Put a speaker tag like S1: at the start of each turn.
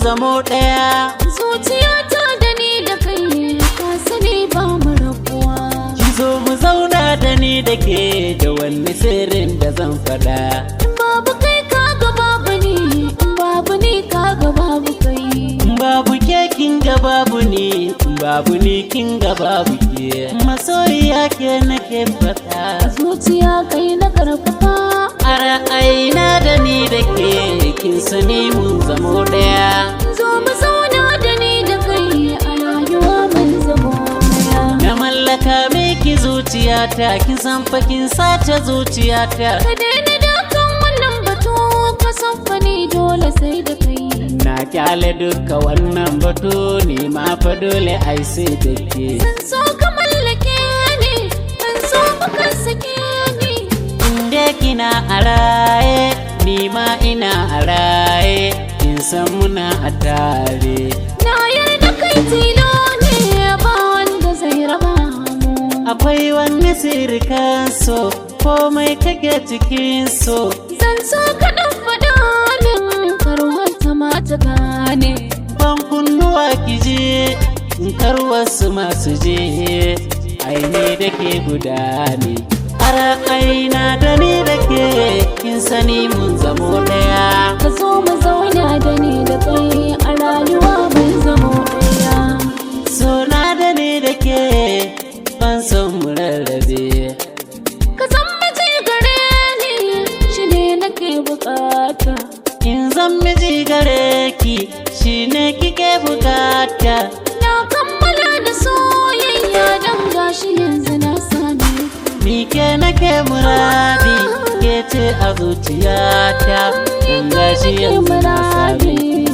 S1: zamo ɗaya.
S2: Zuciyata da ni da kai, ka sani ba mu rabuwa.
S1: Ki zo mu zauna da ni da ke, da wani sirrin da zan faɗa.
S2: In babu kai kaga babu ni, in babu ni kaga babu kai.
S1: In babu ke kin ga babu ni, in babu ni kin ga babu ke. Masoyiya, ke nake faɗa.
S2: Zuciya kai na karfafa.
S1: A ra'ayina da ni da ke, kin sani mun zamo ɗaya.
S2: Zo mu zauna da ni da kai, a rayuwa mun zamo ɗaya.
S1: Na mallaka miki zuciyata, kin san fa kin sace zuciyata.
S2: Ka daina dakan wannan batu, ka san fa ni dole sai da kai.
S1: Na kyale duka wannan batu, ni ma fa dole ai sai da ke.
S2: Zan so ka mallake ni, zan so ka sake ni.
S1: Inda kina a raye, ni ma ina a raye, kin san muna a tare.
S2: Na yarda kai tilo ne, ba wanda zai raba mu.
S1: Akwai wani sirrikan so, komai kake cikin so.
S2: Zan so ka ɗan faɗa min, kar wata mata gane.
S1: Ban kunnuwa ki je, in kar wasu masu je, ai ni da ke guda ne. A ra'ayina da ni da ke, kin sani mun zamo ɗaya.
S2: Ka zo mu zauna da ni da kai, a rayuwa mun zamo ɗaya.
S1: So na da ni da ke, ban son mu rarrabe.
S2: Ka zan miji gare ni, shi ne nake bukata.
S1: In zan miji gare ki, shine kike bukata.
S2: Na kammala da soyayya, don gashi yanzu na same ka.
S1: Ni ke nake muradi, ke ce a zuciyata, dan gashi yanzu na same.